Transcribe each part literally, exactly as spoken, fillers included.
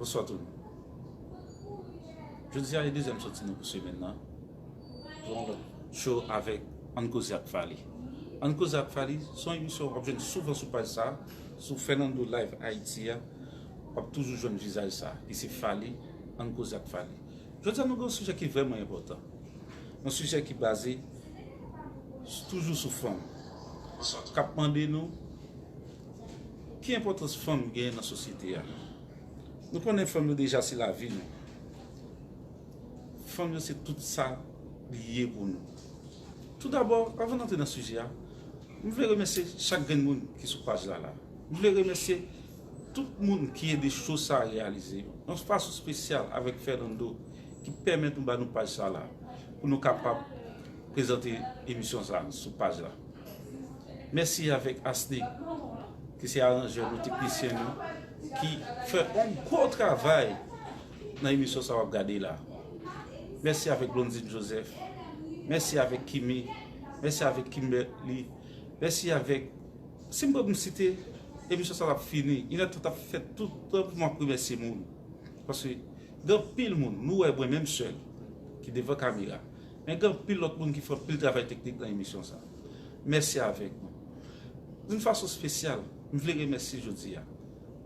Bonswa tout moun. Jodi a e dezyèm sòti nou pou semèn nan. Pou yon lòt show avèk Ann Koze ak Fally. Ann Koze ak Fally se yon emisyon w ap jwenn souvan sou paj sa, sou Fernando Live Haiti a. W ap toujou jwenn vizaj sa, ki se Fally, Ann Koze ak Fally. Jodi a nou gen yon sijè ki vrèman enpòtan. Yon sijè ki baze toujou sou fanm. K ap mande nou, ki enpòtans fanm genyen nan sosyete a? Nou konnen fanm yo deja se lavi nou. Fanm yo se tout sa li ye pou nou. Toudabò, avan n antre nan sijè a, m vle remèsye chak grenn moun ki sou paj la la. M vle remèsye tout moun ki ede show sa a reyalize. Yon fason espesyal avèk Fernando ki pèmèt nou ba nou paj sa la pou nou kapab prezante emisyon sa a sou paj la. Mèsi avèk Asnick, ki se aranjè nou, teknisyen nou, ki fè yon gwo travay nan emisyon sa w ap gade la. Mèsi avèk Blondine Joseph. Mèsi avèk Kimi. Mèsi avèk Kimberly. Mèsi avèk, si m pran pou m site, emisyon sa a ap fini. Inèdtan t ap fèt tout tan pou m ap remèsye moun. Paske gen anpil moun, nou wè mwen menm sèl ki devan kamera. Men gen anpil lòt moun ki fè anpil travay teknik nan emisyon sa. Mèsi avèk nou. D'une façon spéciale, m vle remèsye jodi a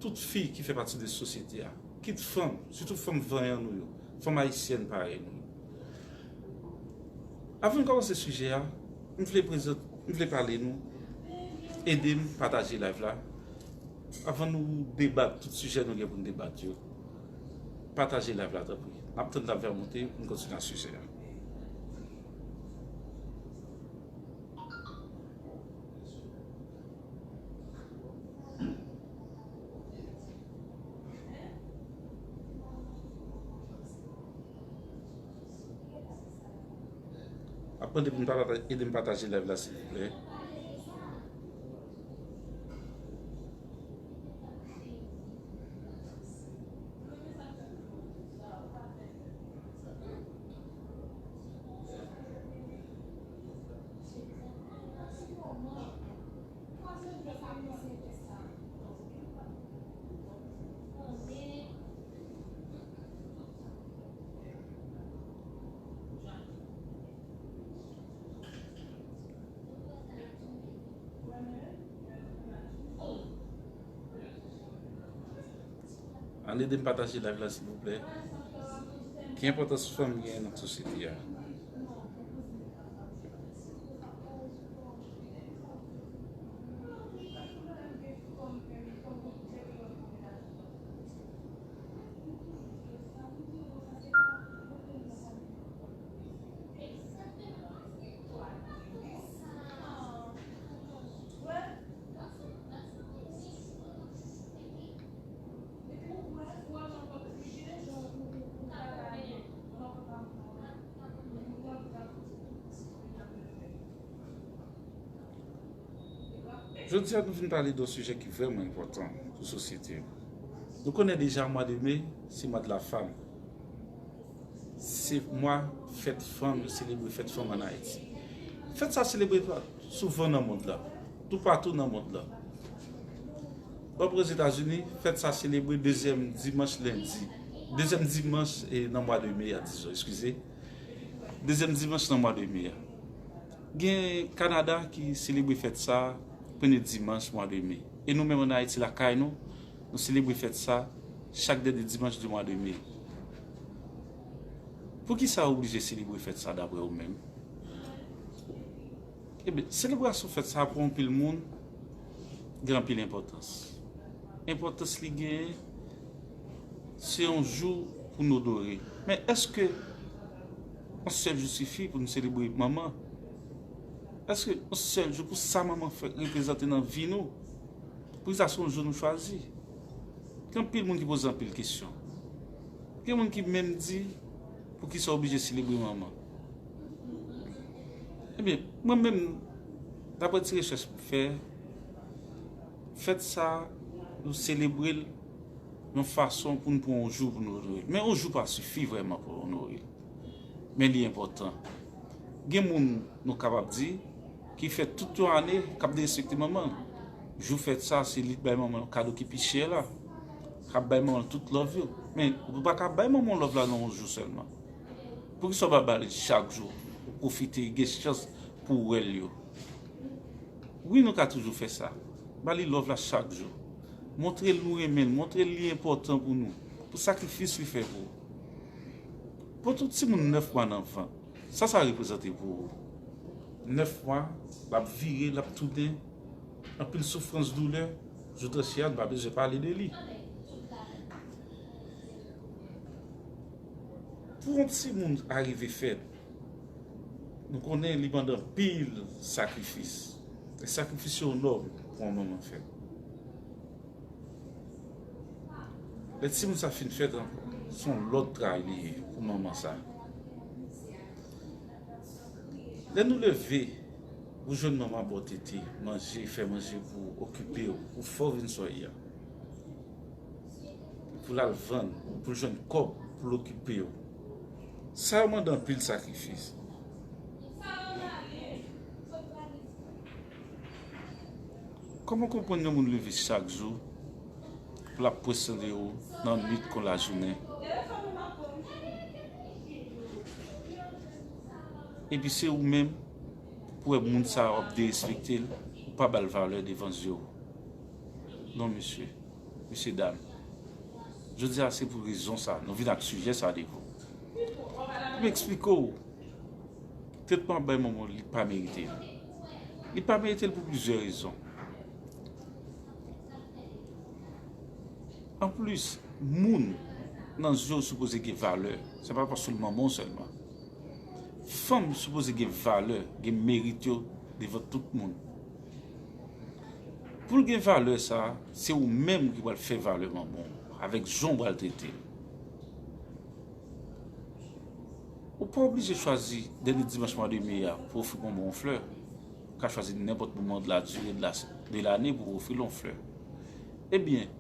tout fi ki fè pati de sosyete a, kit fanm, sitou fanm vanyan nou yo, fanm ayisyèn parèy nou yo. Avan n kòmanse sijè a, m vle prezant, m vle pale nou, ede m pataje live la. Avan nou debat tout sijè nou gen pou n debat yo, pataje live la tanpri. N ap tann live la monte pou n kontinye ak sijè a. Ap mande pou n pa pata-, ede m pataje live la, silvouplè. Ann ede m pataje live la, silvouplè. Ki enpòtans fanm genyen nan sosyete a? Jodi a, nou vin pale de yon sijè ki vrèman enpòtan pou sosyete nou. Nou konnen deja mwa de me, se mwa de la femme. Se mwa fèt fanm, yo selebre fèt fanm ann Ayiti. Fèt sa selebre pa-, souvan nan mond la, toupatou nan mond la. Bò Ozetazini, fèt sa selebre dezyèm dimanch lendi. Dezyèm dimanch, e, nan mwa de me a, dizon, eskize. Dezyèm dimanch nan mwa de me a. Gen Kanada ki selebre fèt sa premye dimanch mwa de me. E nou menm ann Ayiti, lakay nou, nou selebre fèt sa chak dènye dimanch de mwa de me. Poukisa yo oblije selebre fèt sa, daprè ou menm? Ebyen, selebrasyon fèt sa pou anpil moun gen anpil enpòtans. Enpòtans li genyen, se yon jou pou n onore. Men èske yon sèl jou sifi pou n selebre manman? Èske yon sèl jou pou sa manman fè reprezante nan vi nou? Poukisa se yon jou nou chwazi? Gen anpil moun ki poze anpil kesyon. Gen moun ki menm di, poukisa w oblije selebre manman? Ebyen, mwen menm, daprè ti rechèch m fè, fèt sa, nou selebre l yon fason pou n pran yon jou pou nou onore l. Men yon jou pa sifi vrèman pou onore l. Men li enpòtan. Gen moun, nou kapab di, ki fè tout yon ane k ap derespekte manman l. Jou fèt sa, se li k bay manman l kado ki pi chè la, k ap bay manman l tout love yo. Men, ou pa ka bay manman w love la nan yon jou sèlman. Poukisa w pa ba li chak jou? Ou pwofite, gen chans pou w wè l yo. Wi, nou ka toujou fè sa. Ba li love la chak jou. Montre l nou renmen l, montre l li enpòtan pou nou. Pou sakrifis li fè pou ou. Pote yon timoun nèf mwa nan vant. Sa sa reprezante pou ou? Nèf mwa, l ap vire, l ap tounen. Anpil soufrans, doulè. Jou tranche a, nou pa bezwen pale de li. Pou yon timoun arive fèt, nou konnen li mande anpil sakrifis. E sakrifis yo enòm pou yon manman fèt. Lè timoun sa fin fèt ankò, se yon lòt travay li ye pou manman sa. Lè nou leve, ou jwenn manman ba w tete, manje, fè manje pou w, okipe w, pou fè w vin sa w ye a. Pou l al vann, pou l jwenn kòb, pou l okipe w. Sa yo mande anpil sakrifis. Kòman w konprann yon moun leve chak jou pou l ap pran swen de ou nan nwit kon lajounen? Epi se ou menm pou wè moun sa a w ap derespekte l, ou pa ba l valè devan zye w. Non, mesye, mesye dam. Jodi a, se pou rezon sa a nou vin ak sijè sa a devan w. M eksplike w. Tretman w ap bay manman w, li pa merite l. Li pa merite l pou plizyè rezon. Anplis, moun nan zye w sipoze gen valè. Se pa paske l manman w sèlman. Fanm sipoze gen valè, gen merit yo devan tout moun. Pou l gen valè sa a, se ou menm ki pral fè valè manman w avèk jan w pral trete l. Ou pa oblije chwazi dènye dimanch mwa de me a pou ofri manman w yon flè. Ou ka chwazi nenpòt moman de la dire de la, de lane pou w ofri l yon flè. Ebyen,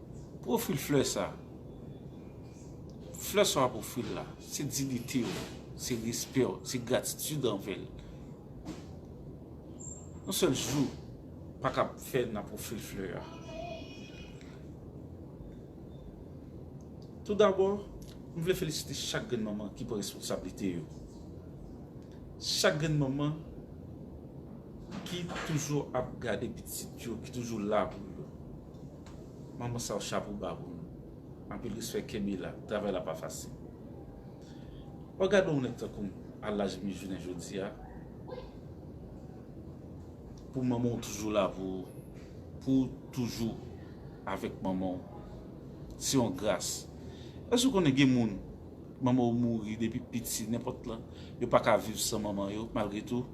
pou ofri l flè sa, flè sa w ap ofri l la, se diyite w, se respè w, se gratitid anvè l. Yon sèl jou pa ka fè n ap ofri l flè a. Toudabò, m vle felisite chak grenn manman ki pran responsablite yo. Chak grenn manman ki toujou ap gade pitit yo, ki toujou la pou yo. Manman sa yo, chapo ba pou nou. Anpil respè, kenbe la. Travay la pa fasil. W ap gade yon nèg tankou m, a laj m ye jounen jodi a, pou manman w toujou la pou ou, pou w toujou avèk manman w. Se yon gras. Èske w konnen gen moun, manman yo mouri depi piti, nenpòt lan, yo pa ka viv san manman yo, malgre tou?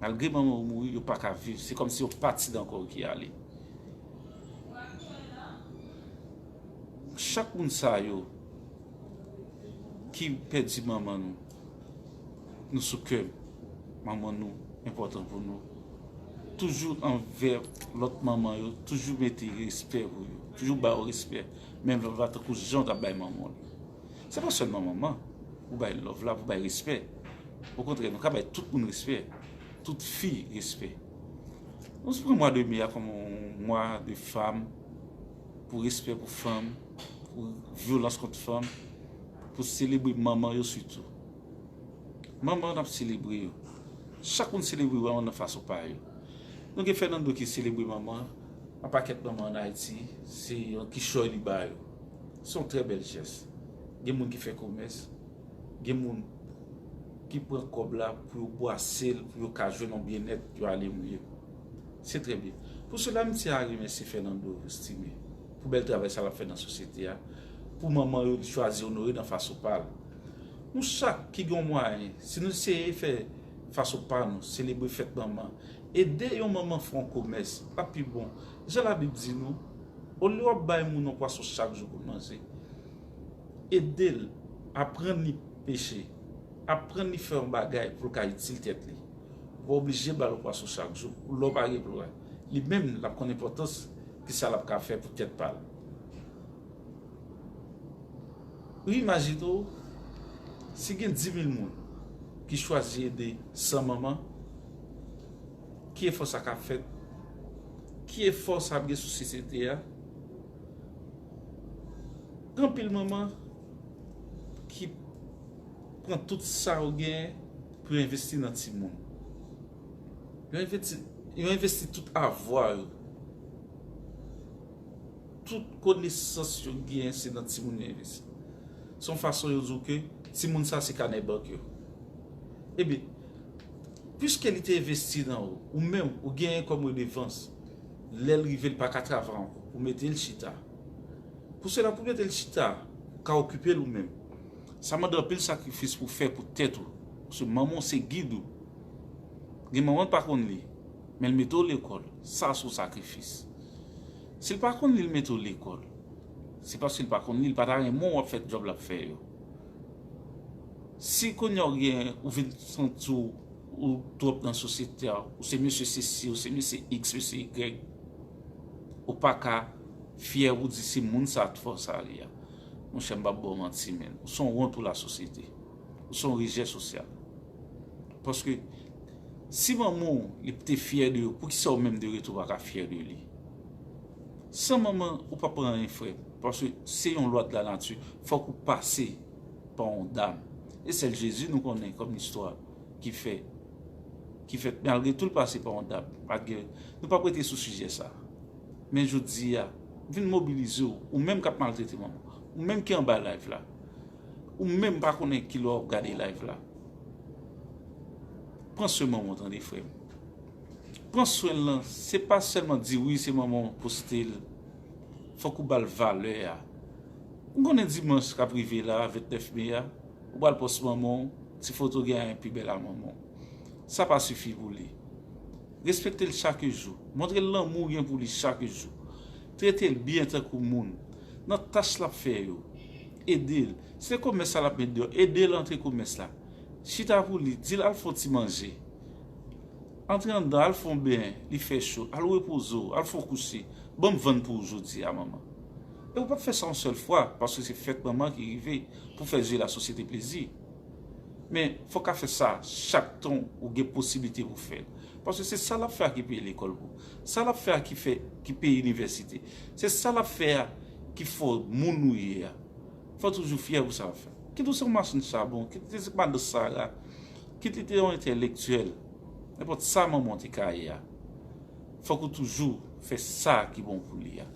Malgre manman yo mouri, yo pa ka viv. Se kòmsi yon pati nan kò yo ki ale. Chak moun sa yo ki pèdi manman nou, nou sou kè, manman nou enpòtan pou nou. Toujou anvè lòt manman yo, toujou mete respè pou yo. Toujou ba yo respè. Menm lè w pa tankou jan w t ap bay manman w. Se pa sèlman manman pou bay love la, pou bay respè. Okontrè, nou ka bay tout moun respè. Tout fi respè. Nou pran mwa de me a kòm yon mwa de fanm, pou respè pou fanm, pou vyolans kont fanm, pou selebre manman yo sitou. Manman, n ap selebre yo. Chak moun selebre manman nan fason pa yo. Nou gen Fernando ki selebre manman, yon pakèt manman ann Ayiti, se yon kichòy li ba yo. Se yon trè bèl jès. Gen moun ki fè komès, gen moun ki pran kòb la pou yo bwase l, pou yo ka jwenn yon byennèt, yo ale mye. Se trè byen. Pou sela, m tyen a remèsye Fernando Stime pou bèl travay sa l ap fè nan sosyete a, pou manman yo li chwazi onore nan fason pa l. Nou chak ki gen yon mwayen, si nou eseye fè fason pa nou, selebre fèt manman, ede yon manman fè yon komès, l ap pi bon. Jan Labib di nou, olye w ap bay moun yon pwason chak jou pou l manje, ede l, aprann li peche, aprann li fè yon bagay pou l ka itil tèt li. Ou pa oblije ba l yon pwason chak jou. Lè w pa gen pou l, li menm, l ap konn enpòtans ki sa l ap ka fè pou tèt pa l. Ou imajine w, si gen dis mil moun ki chwazi ede san manman, ki efò sa ka fèt? Ki efò sa ap gen sou sosyete a? Gen anpil manman ki pran tout sa yo genyen pou yo envesti nan timoun. Yo envesti, yo envesti tout avwa yo. Tout konesans yo genyen, se nan timoun yo envesti. Se yon fason yo di w ke timoun sa se kanè bank yo. Ebyen, piske li te envesti nan ou, ou menm, ou genyen kòm redevans, lè l rive, li pa ka travay ankò, ou mete l chita. Pou sela, pou mete l chita, ou ka okipe l ou menm. Sa mande anpil sakrifis pou fè pou tèt ou. Paske manman w se gid ou. Gen manman l pa konn li, men l mete w lekòl. Sa se yon sakrifis. Si l pa konn li, l mete w lekòl. Se paske l pa konn li, l pa ta renmen w ap fè djòb l ap fè yo. Si kounye a w gen, ou vin santi w ou twòp nan sosyete a, ou se mesye sesi, ou se mesye X, mesye Y, ou pa ka fyè pou di se moun sa t fè w sa ye a. Monchè, m p ap ba w manti, men ou se yon wont pou lasosyete. Ou se yon rejè sosyal. Paske si manman w li te fyè de ou, poukisa ou menm de retou pa ka fyè de li? San manman, ou p ap pran anyen, frè. Paske se yon lwa de la nati. Fòk ou pase pa yon dam. E sèl Jezi nou konnen kòm istwa ki fè, ki fè, malgre tou l pase pa yon dam. Malgre, nou p ap rete sou sijè sa. Men jodi a, vin mobilize w, ou menm k ap maltrete manman, ou menm ki anba live la, ou menm pa konnen kilè w ap gade live la. Pran swen manman w, tande, frè m. Pran swen l lan, se pa sèlman di wi, se manman w poste l. Fòk ou ba l valè a. M konnen dimanch k ap rive la, vennèf me a, ou pral pòs manman w, ti foto gen anyen pi bèl a manman w. Sa pa sifi pou li. Respekte l chak jou. Montre l lanmou w gen pou li chak jou. Trete l byen tankou moun. Nan tach l ap fè yo, ede l. Se komès sa l ap met deyò, ede l antre komès la. Chita pou li, di l al fè yon ti manje. Antre anndan, al fè yon ben, li fè cho, al repoze w, al fè yon kouche. Ban m vann pou ou jodi a, manman. E ou p ap fè sa yon sèl fwa, paske se fèt manman ki rive pou fè je lasosyete plezi. Men, fò w ka fè sa chak tan ou gen posiblite pou fè l. Paske se sa l ap fè a ki peye lekòl pou ou. Sa l ap fè a ki fè, ki peye inivèsite. Se sa l ap fè a ki fè w moun ou ye a. Fò w toujou fyè pou sa l ap fè. Kit ou se yon machann chabon, kit li te se madan Sara, kit li te yon entèlektyèl, nenpòt sa manman w te ka ye a, fòk ou toujou fè sa ki bon pou li a.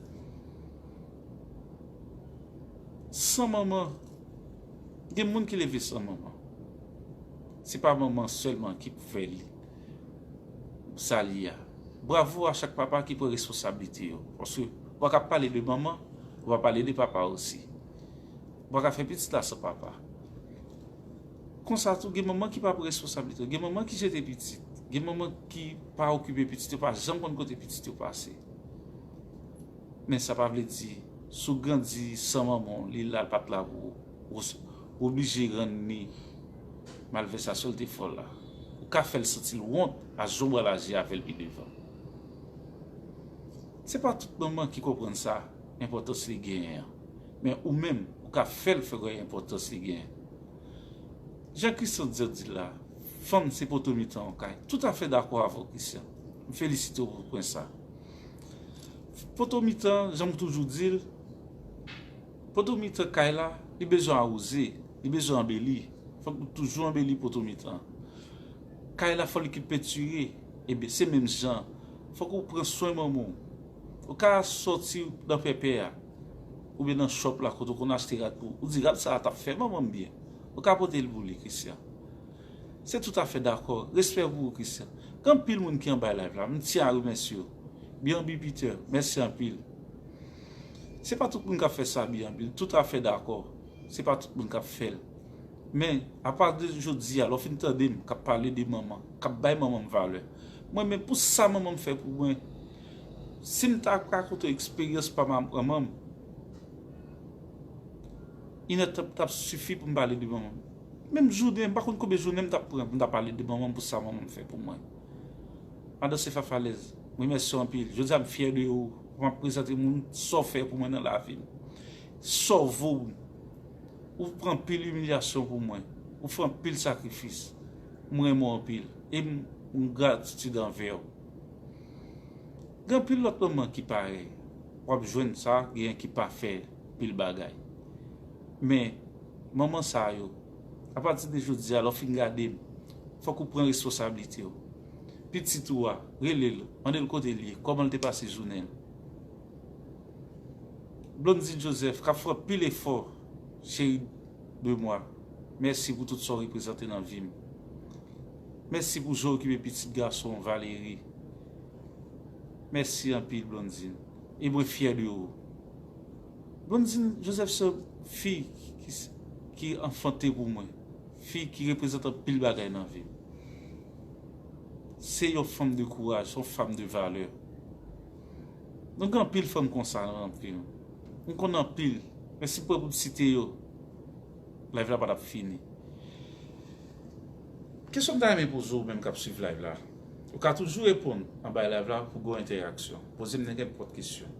San manman, gen moun ki leve san manman. Se pa manman sèlman ki pou fè li sa li a. Bravo a chak papa ki pran responsablite yo. Paske ou pa ka pale de manman, ou pa pale de papa osi. Ou pa ka fè pitit la san papa. Konsa tou, gen manman ki pa pran responsablite yo. Gen manman ki jete pitit. Gen manman ki pa okipe pitit yo, pa janm konn kote pitit yo pase. Men sa pa vle di, si w grandi san manman w, li la, l pa t la pou ou, ou s-, ou oblije rann li malvèsasyon l te fè w la. Ou ka fè l santi l wont a jan w pral aji avè l pi devan. Se pa tout manman ki konprann sa, enpòtans li genyen an. Men ou menm, ou ka fè l fè wè enpòtans li genyen. Jan Christian di, di la, fanm se poto mitan yon kay. Toutafè dakò avè w, Christian. M felisite w pou pwen sa. Poto mitan, jan m toujou di l, poto mitan kay la, li bezwen awoze, li bezwen anbeli. Fòk nou toujou anbeli poto mitan. Kay la, fò li kit pentire. Ebyen, se menm jan. Fòk ou pran swen manman w. Ou ka sòti nan pèpè a, oubyen nan chòp la, kote w konn achte rad pou ou. Ou di, "Rad sa a t ap fè manman m byen." Ou ka pote l pou li, Christian. Se toutafè dakò. Respè pou ou, Christian. Gen anpil moun ki anba live la. M tyen a remèsye yo. Bianbi Peter, mèsi anpil. Se pa tout moun k ap fè sa, Bianbi. Toutafè dakò. Se pa tout moun k ap fè l. Men, apati de jodi a, lè w fin tande m k ap pale de manman, k ap bay manman m valè, mwen menm, pou sa manman m fè pou mwen, si m ta rakonte w eksperyans pa ma-, manman m, inèdtan t ap sifi pou m pale de manman m. Menm jounen, m pa konn konbyen jounen m t ap pran pou m ta pale de manman m, pou sa manman m fè pou mwen. Madan Sefa Falèz, m remèsye w anpil. Jodi a, m fyè de ou. M ap prezante moun sa w fè pou mwen nan lavi m. Sove w. Ou pran anpil imilyasyon pou mwen. Ou fè anpil sakrifis. M renmen w anpil. E m, m gratitid anvè w. Gen anpil lòt manman ki parèy. W ap jwenn sa, genyen ki pa fè pil bagay. Men, manman sa yo, apati de jodi a, lè w fin gade m, fòk ou pran responsablite w. Pitit ou a, rele l, mande l kote l ye, kòman l te pase jounen l. Blondine Joseph, k ap fè anpil efò, chérie de moi. Mèsi pou tout sa w reprezante nan vi m. Mèsi pou jan w okipe pitit gason w, Valery. Mèsi anpil, Blondine. E mwen fyè de ou. Blondine Joseph se yon fi ki, ki anfante pou mwen. Fi ki reprezante anpil bagay nan vi m. Se yon fanm de kouraj, se yon fanm de valè. Nou gen anpil fanm konsa nan vi nou. M konn anpil, men si m pran pou m site yo, live la pa t ap fini. Kesyon m ta renmen poze w menm k ap swiv live la, ou ka toujou reponn anba live la pou gen yon entèraksyon. Poze m nenpòt kesyon.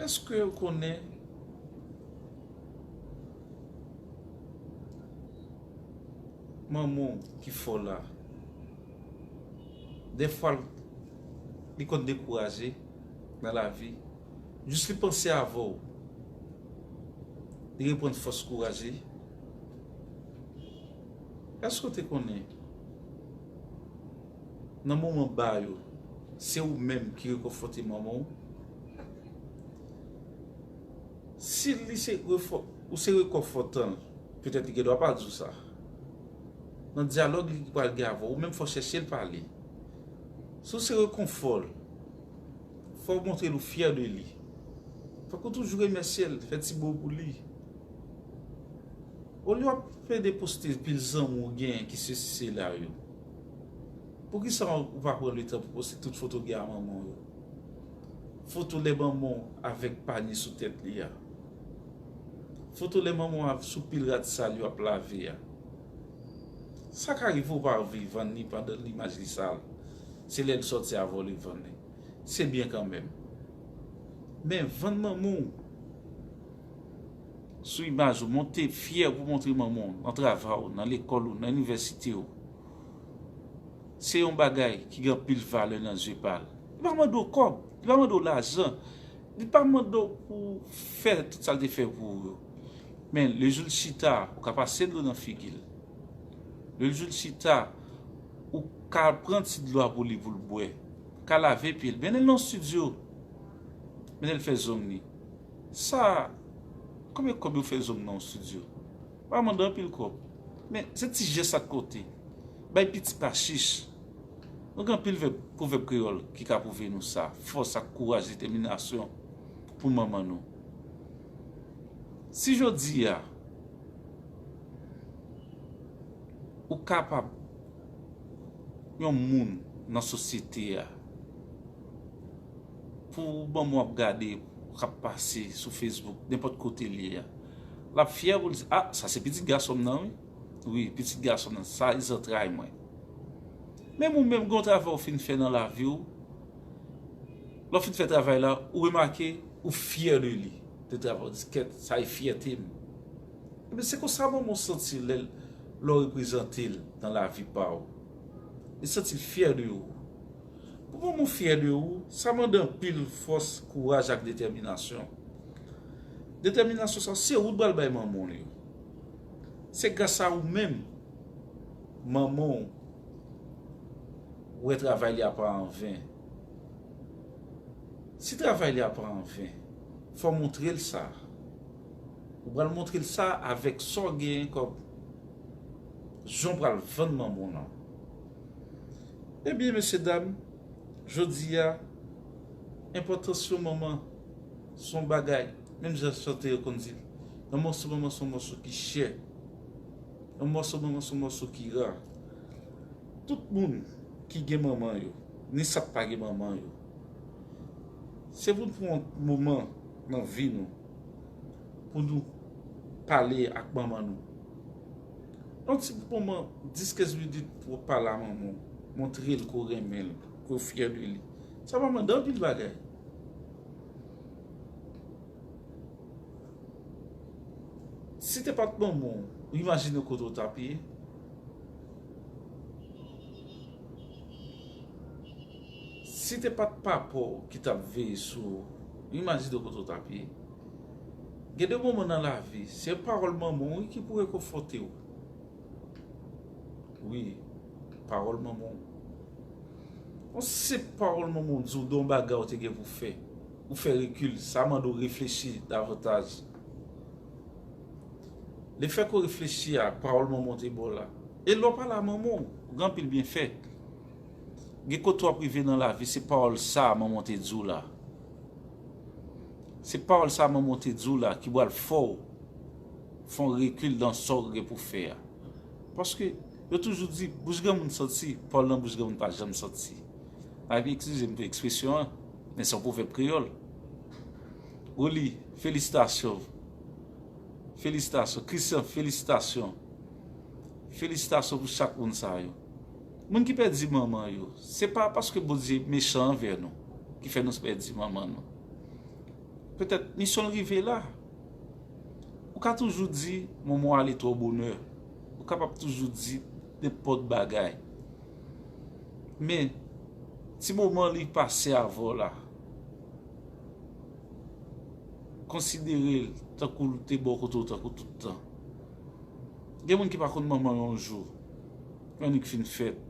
Èske w konnen manman w ki fè w la? Dèfwa, li konn dekouraje nan lavi. Jis li panse avè w, li reprann fòs, kouraj li. Èske w te konnen nan moman ba yo, se ou menm ki rekonfòte manman w? Si li se refò-, ou se rekonfòtan l, petèt li gen dwa pa di w sa. Nan dyalòg li pral gen avè w, ou menm fò w chèche l pale. Si w se rekonfò l, fò w montre l ou fyè de li. Fòk ou toujou remèsye l, fè ti mo pou li. Olye w ap plede poste pil zanmi w genyen ki sesi sela yo, poukisa w pa pran letan pou poste tout foto w gen a manman w yo? Foto lè manman w avèk panye sou tèt li a. Foto lè manman w sou pil rad sal yo ap lave a. Sa ka rive w pa anvi vann li pandan limaj li sal. Se lè l sòti avè w li vann li. Se byen kanmenm. Men vann manman w sou imaj ou, monte fyè pou montre manman w nan travay ou, nan lekòl ou, nan inivèsite w. Se yon bagay ki gen anpil valè nan zye pa l. Li pa mande w kòb, li pa mande w lajan, li pa mande w pou fè tout sa l te fè pou ou yo. Men, lejou l chita, ou ka pase dlo nan figi l. Lejou l chita, ou ka pran ti dlo a pou li pou l bwè. Ou ka lave pye l. Mennen l nan estidyo. Mennen l fè zong li. Sa, konbyen kòb yo fè zong nan yon estidyo? Pa mande anpil kòb. Men, se ti jès ak kote. Bay pitit la chich. Nou gen anpil vèb, pwovèb kreyòl ki ka pwouve nou sa. Fòs ak kouraj, detèminasyon pou manman nou. Si jodi a, ou kapab yon moun nan sosyete a, pou manman w ap gade, k ap pase sou Facebook, nenpòt kote l ye a, l ap fyè pou l di, "Ah, sa se pitit gason m nan, wi. Wi, pitit gason m nan, sa e zantray mwen." Menm ou menm, gen yon travay ou fin fè nan lavi w, lè w fin fè travay la, ou remake, ou fyè de li, de travay, ou di, "Kèt, sa e fyète m." Ebyen, se konsa manman w santi l lè, lè w reprezante l nan lavi pa w. Li santi l fyè de ou. Pou manman w fyè de ou, sa mande anpil fòs, kouraj ak detèminasyon. Detèminasyon sa, se ou t pral bay manman w li. Se gras a ou menm, manman w wè travay li a pa anven. Si travay li a pa anven, fò w montre l sa. Ou pral montre l sa avèk sa w genyen kòm jan w pral vann manman w lan. Ebyen, mesye dam, jodi a, enpòtans yon manman se yon bagay, menm jan chante yo konn di l, yon mòso manman se yon mòso ki chè. Yon mòso manman se yon mòso ki ra. Tout moun ki gen manman yo, ni sa k pa gen manman yo, se pou n pran yon moman nan vi nou pou nou pale ak manman nou. Yon ti moman, dis kenz minit pou w pale a manman w, montre l ke w renmen l, ke w fyè de li. Sa pa mande anpil bagay. Si te pa t manman w, ou imajine kote w t ap ye? Si te pa t papa w ki t ap veye sou ou, imajine w kote w t ap ye. Gen de moman nan lavi, se pawòl manman w wi ki pou rekonfòte w. Wi, pawòl manman w. Yon senp pawòl manman w di w de yon bagay w te gen pou fè. Ou fè rekil, sa mande w reflechi davantaj. Lefètke w reflechi a pawòl manman w te ba w la. E lè w pale a manman w, ou gen anpil byenfè. Gen kote w ap rive nan lavi, se pawòl sa a manman w te di w la. Se pawòl sa a manman w te di w la ki pral fè w fè yon rekil nan sa w gen pou fè a. Paske yo toujou di, bouch granmoun santi, pawòl nan bouch granmoun pa janm santi. Epi, eskize m pou ekspresyon an, men se yon pwovèb kreyòl. Woli, felisitasyon. Felisitasyon. Christian, felisitasyon. Felisitasyon pou chak moun sa yo. Moun ki pèdi manman yo, se pa paske Bondye mechan anvè nou ki fè nou pèdi manman nou. Petèt misyon l rive la. Ou ka toujou di, manman w ale twò bonè. Ou kapab toujou di nenpòt bagay. Men, ti moman li pase avè w la, konsidere l tankou l te bò kote w tankou tout tan. Gen moun ki pa konn manman yo yon jou. Annik fin fèt.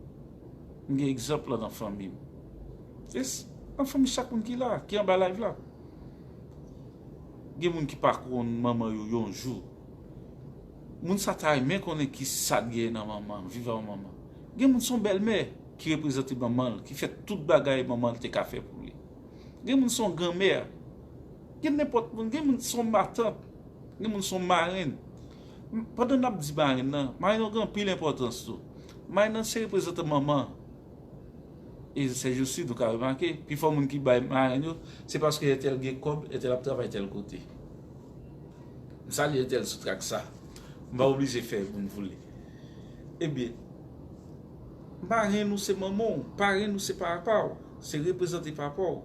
M gen egzanp la nan fanmi m. E s- nan fanmi chak moun ki la, ki anba live la. Gen moun ki pa konn manman yo yon jou. Moun sa ta renmen konnen ki sa t gen nan manman, vivan manman. Gen moun se yon bèlmè ki reprezante manman l, ki fè tout bagay manman l te ka fè pou li. Gen moun se yon granmè. Gen nenpòt moun, gen moun se yon matant. Gen moun se yon marenn. M- Pandan n ap di marenn nan, marenn nan gen anpil enpòtans tou. Marenn nan se reprezantan manman. E sèjousi, nou ka remake, pifò moun ki bay marenn yo, se paske entèl gen kòb, entèl ap travay tèl kote. M salye entèl sou trak sa. M pa oblije fè moun voule. Ebyen, marenn ou se manman w, parenn ou se papa w, se reprezante papa w.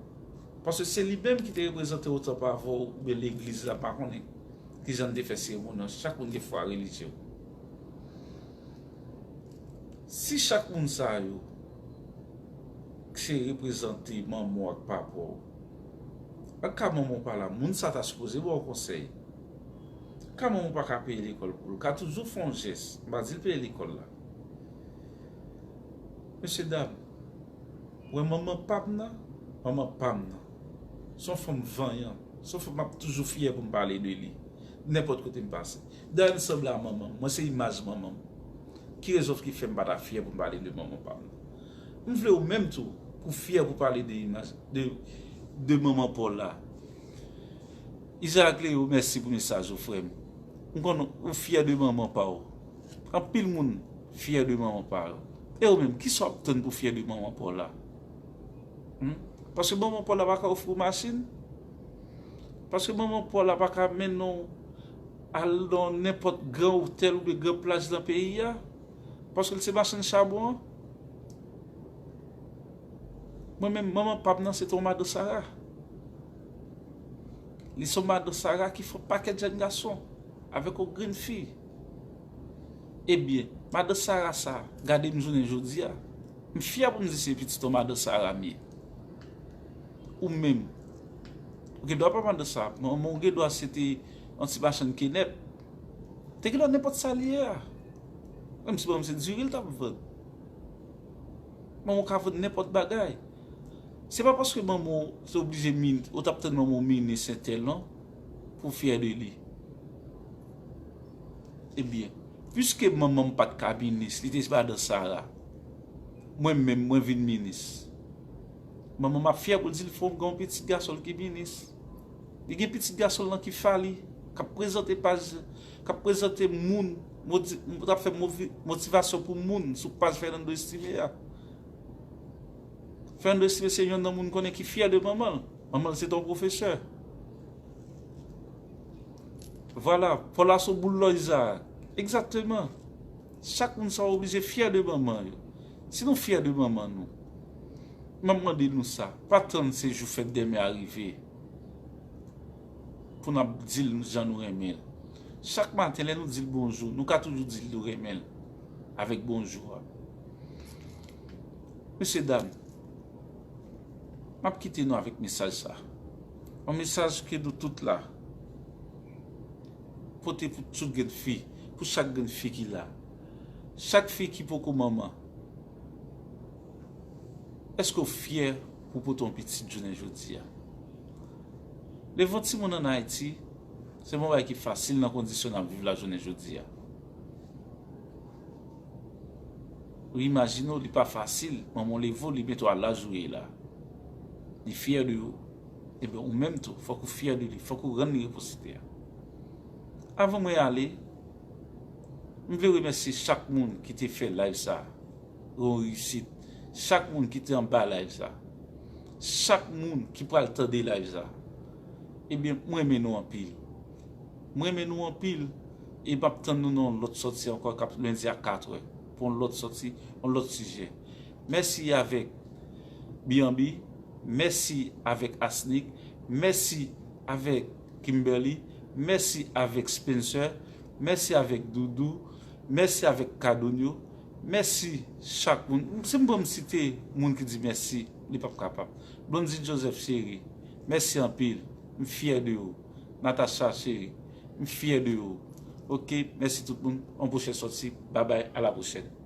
Paske se li menm ki te reprezante w tan pa avè w, oubyen legliz la, m pa konnen kijan n te fè seremoni an. Chak moun gen fwa relijye w. Si chak moun sa yo se reprezante manman w ak papa w, an ka manman w pa la, moun sa ta sipoze ba w konsèy. Ka manman w pa ka peye lekòl pou l, ka toujou fè yon jès, m pa di l peye lekòl la. Mesye dam, ou wè manman pa m nan, manman pa m nan. Se yon fanm vanyan, se yon fanm m ap toujou fyè pou m pale de li. Nenpòt kote m pase. Dayè m sanble a manman m, mwen se imaj manman m. Ki rezon ki fè m pa ta fyè pou m pale de manman pa m nan? M vle ou menm tou, pou fyè pou pale de imaj, de, de manman pa w la. Isaac Leo, mèsi pou mesaj ou, frè m. M konn ou fyè de manman pa w. Anpil moun fyè de manman pa yo. E ou menm, kisa w ap tann pou fyè de manman pa w la? Hmm? Paske manman pa w la pa ka ofri w machin? Paske manman pa w la pa ka mennen w al nan nenpòt gran otèl oubyen gran plaj nan peyi a? Paske l se machann chabon an? Mwen menm, manman pa m nan se te yon madan Sara. Li se yon madan Sara ki fè yon pakèt jèn gason avèk yon grenn fi. Ebyen, madan Sara sa, gade m jounen jodi a. M fyè pou m di se pitit yon madan Sara m ye. Ou menm, ou gen dwa pa madan Sara, manman w gen dwa se te yon ti machann kenèp. Te gen dwa nenpòt sa li ye a. Menm si manman m se diri l t ap vann. Manman w ka vann nenpòt bagay. Se pa paske manman w te oblije min-, ou t ap tann manman w minis entèl non, pou w fyè de li. Ebyen, piske manman m pa t ka minis, li te madan Sara. Mwen menm, mwen vin minis. Manman m ap fyè pou l di l fè w gen yon pitit gason l ki minis. Li gen pitit gason l lan ki Fally, k ap prezante paj, k ap prezante moun, moti-, k ap fè movi-, motivasyon pou moun sou paj Fernando Estimé a. Fernando Estimé se yonn nan moun konnen ki fyè de manman l. Manman l se te yon pwofesè. Vwala, Paula sou boul lòj sa. Egzakteman. Chak moun sa oblije fyè de manman yo. Si nou fyè de manman nou, m ap mande nou sa, pa tann se jou fèt dèmen a rive pou n ap di l jan nou renmen l. Chak maten, lè nou di l bonjou, nou ka toujou di l nou renmen l avèk bonjou a. Mesye dam, M ap kite nou avèk mesaj sa. Yon mesaj ke nou tout la pote pou tout grenn fi, pou chak grenn fi ki la. Chak fi ki poko manman, èske w fyè pou pote yon pitit jounen jodi a? Leve yon timoun ann Ayiti, se pa yon bagay ki fasil nan kondisyon n ap viv la jounen jodi a. Ou imajine w, li pa fasil, manman w leve w, li mete w a laj ou ye la. Li fyè de ou. Ebyen, ou menm tou, fòk ou fyè de li, fòk ou rann li reposite a. Avan mwen ale, m vle remèsye chak moun ki te fè live sa yon reyisit, chak moun ki te anba live sa, chak moun ki pral tande live sa. Ebyen, m renmen nou anpil. M renmen nou anpil e m ap tann nou nan yon lòt sòti ankò k ap lendi a kat è pou yon lòt sòti, yon lòt sijè. Mèsi avèk Bianbi, mèsi avèk Asnick, mèsi avèk Kimberly, mèsi avèk Spencer, mèsi avèk Doudou, mèsi avèk Kadonyo, mèsi chak moun. Si m bon m site moun ki di mèsi, li p ap kapab. Blondy Joseph cheri, mèsi anpil. M fyè de ou. Natacha cheri, m fyè de ou. Oke, mèsi tout moun. Yon pwochèn sòti. Babay, a la pwochèn.